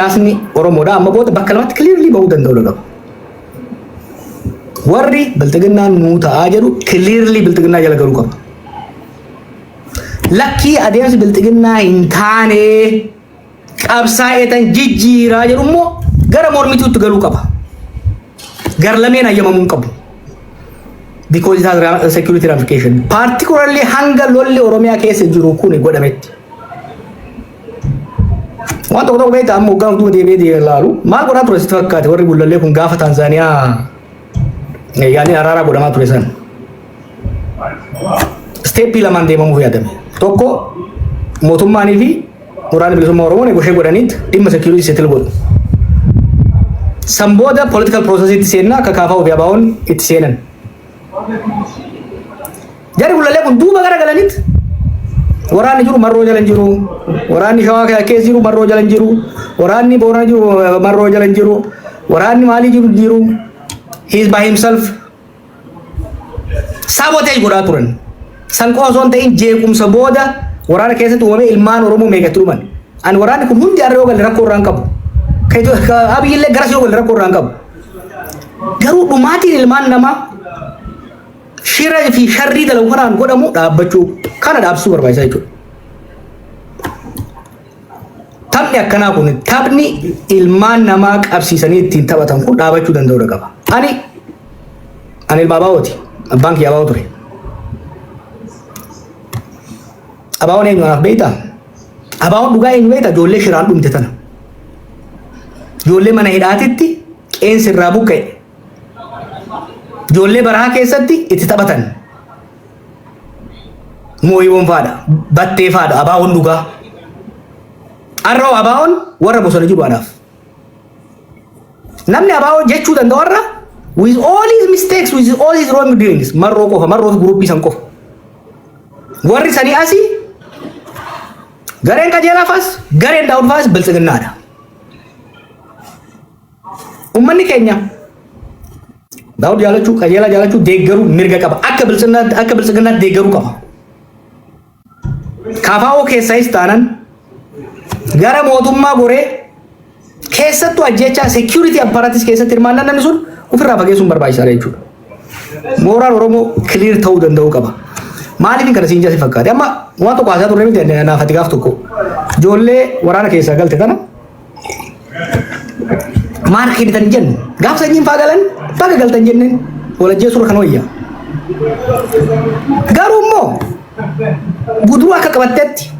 Siyaasni Oromoodhaa amma booda bakka lamatti clearly bahuu danda'uu qaba. Warri bilxiginnaan nuu ta'aa jedhu clearly bilxiginnaa jala galuu qaba. Lakkii adeemsi bilxiginnaa hin taane qabsaa'eetan jijjiiraa jedhu immoo gara mormituutti galuu qaba. Gar lameen hayyamamuu hin qabu. Because it has security ramification. Particularly hanga lolli Oromiyaa keessa jiru kun godhametti. Waan tokko tokko beektaa, amma waggaa duuba deebi'ee ilaalu maal godhaa ture sitti fakkaate warri gullallee kun gaafa Taanzaaniyaa yaaliin araaraa godhamaa ture san? Step lamaan deemamuuf yaadame. Tokko, mootummaanii fi waraanni bilisummaa Oromoo negotiate godhaniit dhimma security settle godhu. San booda political process itti seennaa akka KFO fi ABO'n itti seenan. Jarri gullallee kun duuba gara galaniit waraanni jiru marroo jala hin jiru, waraanni Shawaa keessa jiru marroo jala hin jiru, waraanni Boorana jiru marroo jala hin jiru, waraanni maalii jiru jiru, he is by himself. Sabotage godhaa turan. San qofa osoo hin ta'in, jeequmsa booda waraana keessatti uumamee ilmaan Oromoo meeqatti dhuman. Ani waraanni kun hundi har'a yoo galle rakkoo irraa hin qabu. Abiyyi illee garas yoo galle rakkoo irraa hin qabu. Garuu dhumaatiin ilmaan namaa shira fi sharrii dalagu kanaan godhamu dhaabbachuu kana dhaabsisuu barbaachisaa jechuudha. Taphni akkanaa kun, taphni ilmaan namaa qabsiisanii ittiin taphatan kun dhaabachuu danda'uu qaba. Ani ilma ABOti. Abbaan kiyya ABO ture. ABOn eenyu anaaf beektaa? ABOn dhugaa eenyu beektaa? Ijoollee shiraan dhumte tana. Ijoollee mana hidhaatitti qeensi irraa buqqa'e. Ijoollee barahaa keessatti itti taphatan. Mooyiiwwan faadha. Battee faadha. ABOn dhugaa. Arroo ABOn warra bosona jiru anaaf. Namni ABO jechuu danda'u har'a, with all his mistakes, with all his wrong doings, marroo qofa, marroo fi group san qofa. Warri sanii asii gareen qajeelaa faas gareen daawud faas biltsiginnaadha. Uummanni keenya Daawud jaalachuu, qajeelaa jaalachuu, deeggaruu mirga qaba. Akka biltsiginnaatti deeggaruu qaba. KFO keessaayis taanan gara mootummaa goree keessattuu ajjechaa security apparatus keessatti hirmaannaan namni sun ofirraa fageessuun barbaachisaadha jechuudha. Mooraan Oromoo clear ta'uu danda'uu qaba. Maaliif kana siin jasi fakkaate? Amma waan tokko haasaa turre miti naaf ati gaaf tokko. Ijoollee waraana keessaa galte tana maal kennitan jennu, gaaf sanyiin faa galan baga galtan jenneen, walajjeessuurra kan wayya. Garuu immoo guduruu akka qabattetti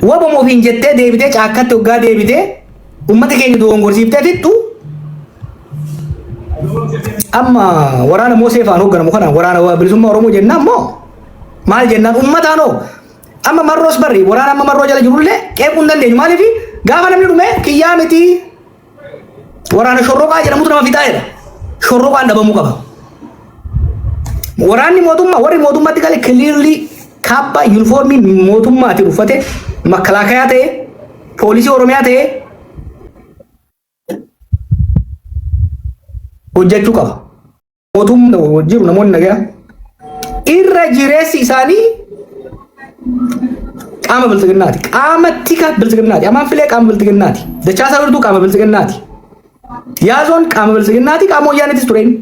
wabama ofiin jettee deebitee caakkatti hoggaa deebitee uummata keenya dogongorsiiftee fixxu, amma waraana Moosee faan hoogganamu kanaan waraana bilisummaa Oromoo jennaan immoo maal jennaan uummataan hoo? Amma marroos barri waraana amma marroo jala jirullee qeequu hin dandeenyu. Maaliif? Gaafa namni dhume kiyyaa miti, waraana shorroqaa jedhamutu nama fixaa jedha. Shorroqaan dhabamuu qaba. Waraanni mootummaa, warri mootummaatti gale, clearly kaabbaa yuunifoormii mootummaatiin uffate, makkalaakayaa ta'e, poolisii Oromiyaa ta'e hojjechuu qaba. Mootummaa jiru namoonni nagayaa irra jireessi isaanii qaama bilxiginnaati. Qaama tika bilxiginnaati. Amaan filee qaama bilxiginnaati. Dachaasaa Wirtuu qaama bilxiginnaati. Yaazoon qaama bilxiginnaati. Qaama wayyaanitis ture inni.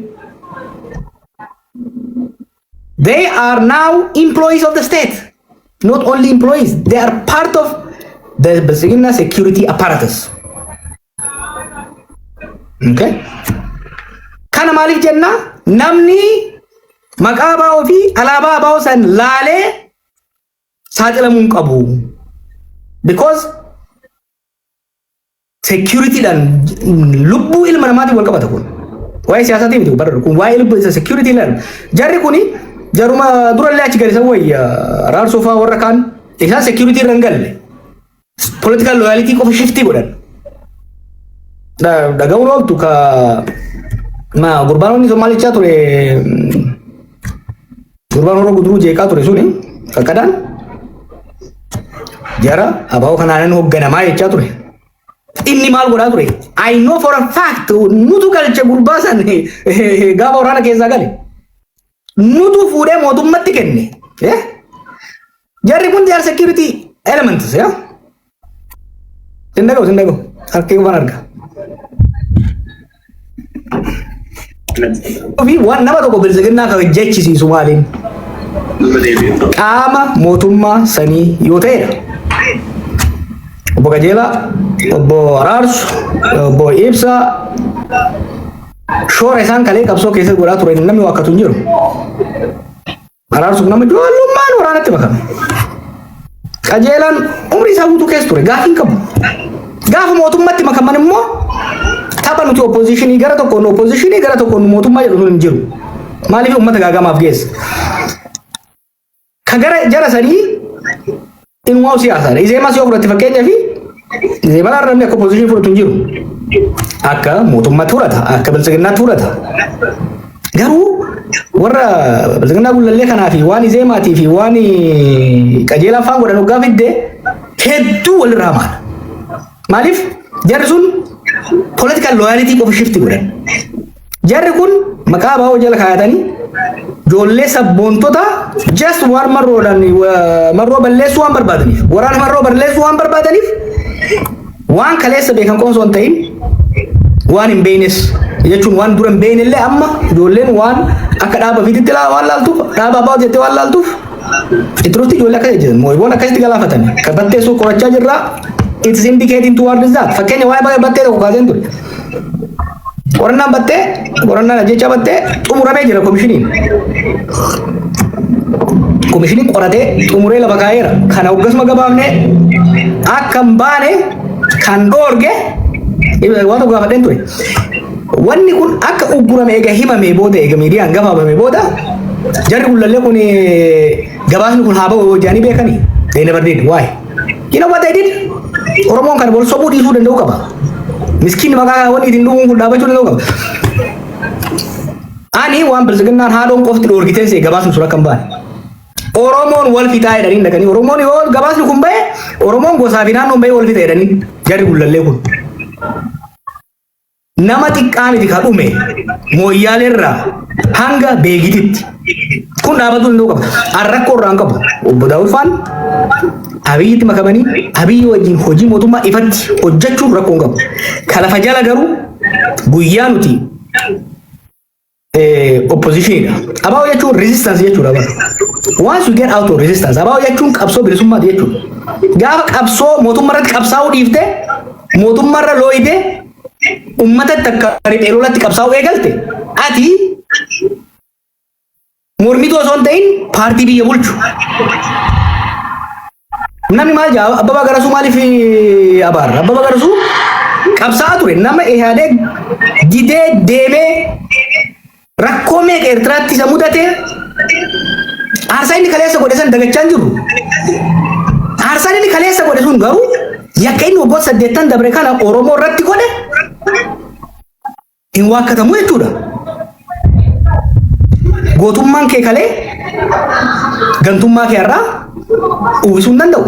They are now employees of the state. Not only employees, they are part of the Bilxiginna security apparatus. Okay? Kana maaliif jenna? Namni maqaa ABO fi alaabaa ABO san laalee saaxilamuu hin qabu. Because securityidhaan lubbuu ilma namaatiin wal qabata kun. Waa'ee siyaasaatiin miti barra kun, waa'ee lubbuu isa security ilaalu. Jarri kuni jaruma durallee achi gadi san wayya raarsoo fa'aa warra kaan isaan security irra hin galle. Political loyalty qofa shift godhan. Dhaga'uun ooltu ka ma gurbaan Somaalichaa ture, gurbaan Horoo Guduruu jeeqaa ture suni fakkadaan jara ABO kanaanan hoogganamaa jechaa ture. Inni maal godhaa ture? I know for a fact, nutu galche gurbaa san gaafa waraana keessaa gale. Nutu fuudhee mootummatti kenne. Jarri kun they are security elements. Yeah? Sin dhaga'u, sin dhaga'u. Harkee qofaan arga. Ofii waan nama tokko biltsiginnaa kan jechisiisu maaliin? Qaama mootummaa sanii yoo ta'edha. Obbo Qajeelaa, Obbo Araarsu, Obbo Ibsaa shoora isaan kalee qabsoo keessatti godhaa turan namni waakkatu hin jiru. Araarsuuf nama ijoollummaan waraanatti makame. Qajeelaan umrii isaa guutuu keessa ture, gaafii hin qabu. Gaafa mootummatti makaman immoo tapha nuti oppositionii gara tokkoon oppositionii gara tokkoon mootummaa jedhu sun hin jiru. Maaliif uummata gaagamaaf geessa? Ka gara jara sanii inumaa siyaasaadha. Izeemas yoo fudhatte, fakkeenyaa fi Izeemaan namni akka oppositionii fudhatu hin jiru. Akka mootummaatti fudhata, akka biltsiginnaatti fudhata. Garuu warra biltsiginnaa gullallee kanaa fi waan Izeemaatii fi waan Qajeelaa faan godhan hoggaa fidde hedduu walirraa hamaadha. Maaliif jarri sun political loyalty qofa shift godhan. Jarri kun maqaa ABO jala kaayatanii ijoollee sabboontota just waan marroodhaan marroo balleessuu waan barbaadaniif, waraana marroo balleessuu waan barbaadaniif, waan kaleessa beekan qofa osoo hin ta'in waan hin beeknes jechuun, waan dura hin beekne illee amma ijoolleen waan akka dhaaba fiititti waan laaltuuf, dhaaba abbaa jettee waan laaltuuf itti dhufti. Ijoollee akkas jedhan, moo'iboon akkasitti galaafatan kan batteessuu qorachaa jirra. It is indicating towards that. Fakkeenya waa'ee battee tokko kaaseen ture. Qorannaan battee, qorannaan ajjechaa battee xumuramee jira. Komishiniin qoratee xumuree lafa kaa'eera. Kana hoggasuma gabaafne akka hin baane kan dhoorge waan tokko gaafadheen ture. Wanni kun akka uggurame eega himame booda, eega miidiyaan gabaabame booda, jarri gullallee kun gabaasni kun haa ba'u jedhanii beekanii. They never did. Why? You know what they did? Oromoon kana wal sobuu dhiisuu danda'u qaba. Miskiin maqaa wanni ittiin dhuguun kun dhaabachuu danda'u qaba. Ani waan biltsiginnaan haadhoon qofti dhoorgiteen see gabaasni sun akka hin baane. Oromoon wal fixaa jedhanii dhaqanii, Oromoon yoo gabaasni kun bahe Oromoon gosaa fi naannoon bahee wal fixa jedhanii jarri gullallee kun. Nama xiqqaa miti ka dhume Mooyyaaleerraa hanga Beegititti. Kun dhaabatuu danda'u qaba. An rakkoo irraa hin qabu. Obbo Daawud Faan Abiyyitti makamanii Abiyyi wajjin hojii mootummaa ifatti hojjechuun rakkoo hin qabu. Ka lafa jala garuu guyyaa nuti oppositioniidha. ABO jechuun resistance jechuudha bara. Once you get out of resistance, ABO jechuun qabsoo bilisummaati jechuudha. Gaafa qabsoo mootummaa irratti qabsaa'uu dhiifte, mootummaa irra looyite, uummatatti akka riphee lolatti qabsaa'uu eegalte, ati mormituu osoo hin ta'in paartii biyya bulchu. Namni maal jaa, Abbabaa Garasuu maaliif abaarra? Abbabaa Garasuu qabsaa'aa ture. Nama Ihaadeeg didee deemee rakkoo meeqa Eertiraatti isa mudate, aarsaa inni kaleessa godhe san dagachaa hin jiru. Aarsaan inni kaleessa godhe sun garuu yakka inni waggoota 80 dabre kana Oromoo irratti godhe hin waakkatamu jechuudha. Gootummaan kee kalee gantummaa kee irraa uwwisuu hin danda'u.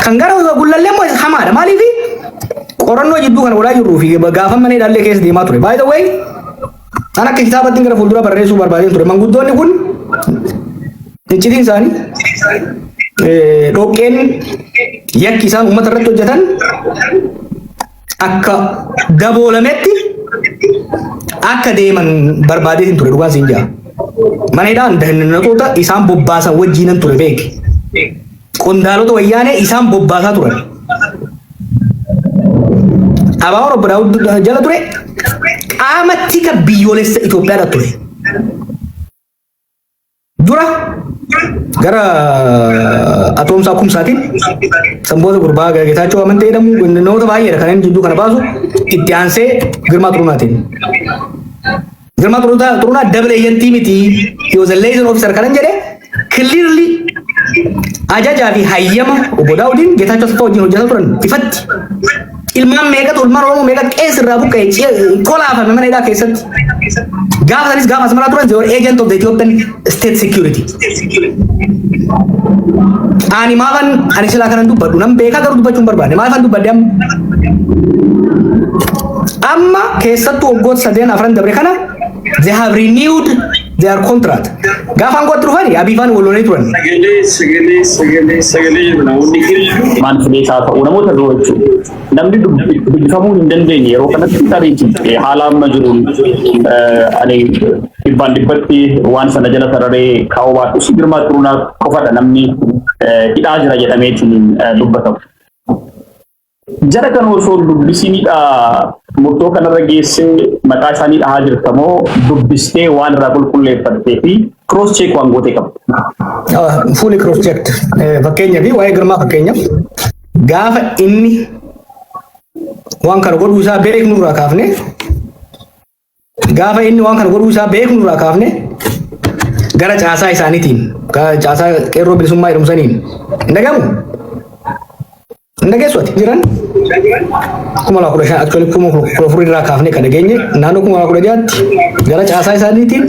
Kan gara gullallee immoo hamaadha. Maaliif qorannoo jidduu kana godhaa jirruu fi gaafa mana hidhaallee keessa deemaa ture. By the way, an akka kitaabatti gara fuuldura barreessuu barbaadeen ture. Manguddoonni kun iccitiin isaanii dhoqqeen yakki isaan uummata irratti hojjetan akka daboolametti akka deeman barbaadeetiin ture, dhugaan siin jaa. Mana hidhaan dahannatoota isaan bobbaasan wajjiinan ture, beeki. Qondaalota wayyaanee isaan bobbaasaa turan. ABO'n obbo Daawud jala ture qaama tika biyyoolessa Itoophiyaadha ture. Dura gara Atoomsaa Kumsaatiin, sanboota gurbaa Geetaachoo Amantee jedhamu, namoota baay'eedha kan inni jidduu kana baasu, itti aansee Girmaa Xurunaatiin. Girmaa Xurunaa double agentii miti, he was a liaison officer kanan jedhe, clearly ajajaa fi hayyama obbo Daawudiin Geetaachoo Asaffaa wajjin hojjetaa turan ifatti. Ilmaan meeqatu, ilmaan Oromoo meeqa qees irraa buqqa'e, kolaafame mana hidhaa keessatti. Gaafa sanis, gaafa Asmaraa turan, they were agent of the Ethiopian state security. Ani maafan, ani silaa kanan dubbadhu nan beekaa, garuu dubbachuu hin barbaanne. Maafan dubbadde amma? Amma keessattuu waggoota sadeen afran dabre kana they have renewed. They are contract. Gaafa aangootti dhufani Abiifaan wal lolanii turan. Sagalee, sagalee, sagalee, sagalee jedhu namoonni hedduu. Maan fileesaa ta'uu namoota biroo jechuudha. Namni dubbifamuu hin dandeenye yeroo kanatti tariitii haala amma jiruun ani dhibbaan dhibbatti waan sana jala sararee kaa'uu baadhus, Girmaa Xurunaa qofadha namni hidhaa jira jedhameetiin dubbatamu. Jara kan osoo dubbisiinidha murtoo kanarra geessee maqaa isaanii dhahaa jirta moo dubbistee waan irraa qulqulleeffattee fi cross check waan gootee qabda? Fully cross checked. Fakkeenyaaf, waa'ee Girmaa, fakkeenyaaf, gaafa inni waan kana godhuu isaa beeknu irraa kaafne, gaafa inni waan kana godhuu isaa beeknu irraa kaafne, gara caasaa isaaniitiin, gara caasaa Qeerroo Bilisummaa jedhamu saniin hin dhagamu. Hin dhageessu ati jiran 2015, actually 2014 irraa kaafne kan dhageenye, naannoo 2016tti gara caasaa isaaniitiin,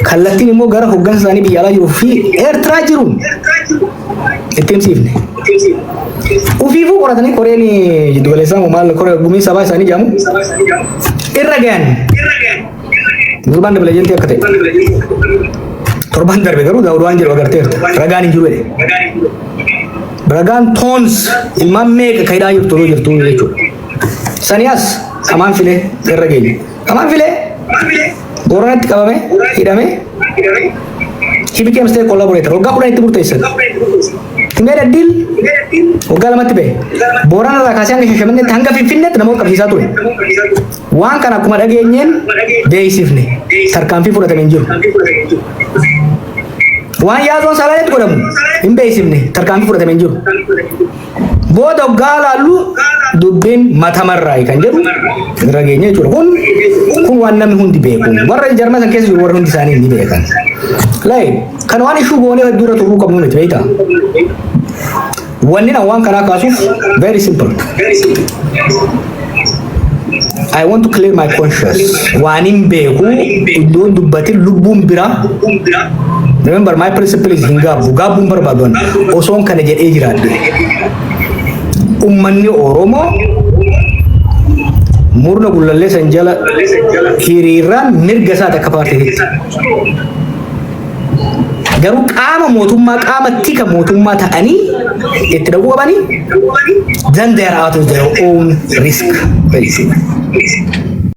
kallattiin immoo gara hoggansa isaanii biyya alaa jiruu fi Eertiraa jiruun itti himsiifne. Ufiifuu qoratanii koreen jiddugaleessaa moo maal, koree gumii sabaa isaanii jedhamu irra gahan. Gurbaan dabala jeeltii akka ta'e. Torban darbe garuu Daawud waan jedhu agarteerta. Ragaan hin jiru jedhe. Ragaan tons ilmaan meeqa ka hidhaa jirtu jirtu jechuudha. Sani as Amaan Filee irra geenye. Amaan Filee Booranatti qabame, hidhame, he became state collaborator. Waggaa 10 itti murteessan. He made a deal. Waggaa 2tti ba'e. Boorana irraa kaasee hanga Shashamanneetti, hanga Finfinneetti namoota qabsiisaa ture. Waan kana akkuma dhageenyeen beeksifne, tarkaanfii fudhatame hin jiru. Waan yaazoon Salaaleetti godhamu hin beeksifne, tarkaanfii fudhatame hin jiru. Booda waggaa laallu dubbiin matamarraayi kan jedhu irra geenye jechuudha. Kun waan namni hundi beeku. Warra jarma san keessa jiru warri hundi isaanii ni beekan. Lai kan waan ishuu goonee hedduu irra turuu qabnu miti, beektaa? Wanni na waan kanaa kaasuuf very simple. I want to clear my conscience. Waan hin beeku iddoon dubbatin lubbuun biraa. Remember, my principle is hin gaabbu. Gaabbuun barbaadu osoon kana jedhee jiraadhe. Ummanni Oromoo murna Gullallee san jala hiriirraan mirga isaati akka paartiitti. Garuu qaama mootummaa, qaama tika mootummaa ta'anii itti dhaquu qabanii, then they are out of their own risk.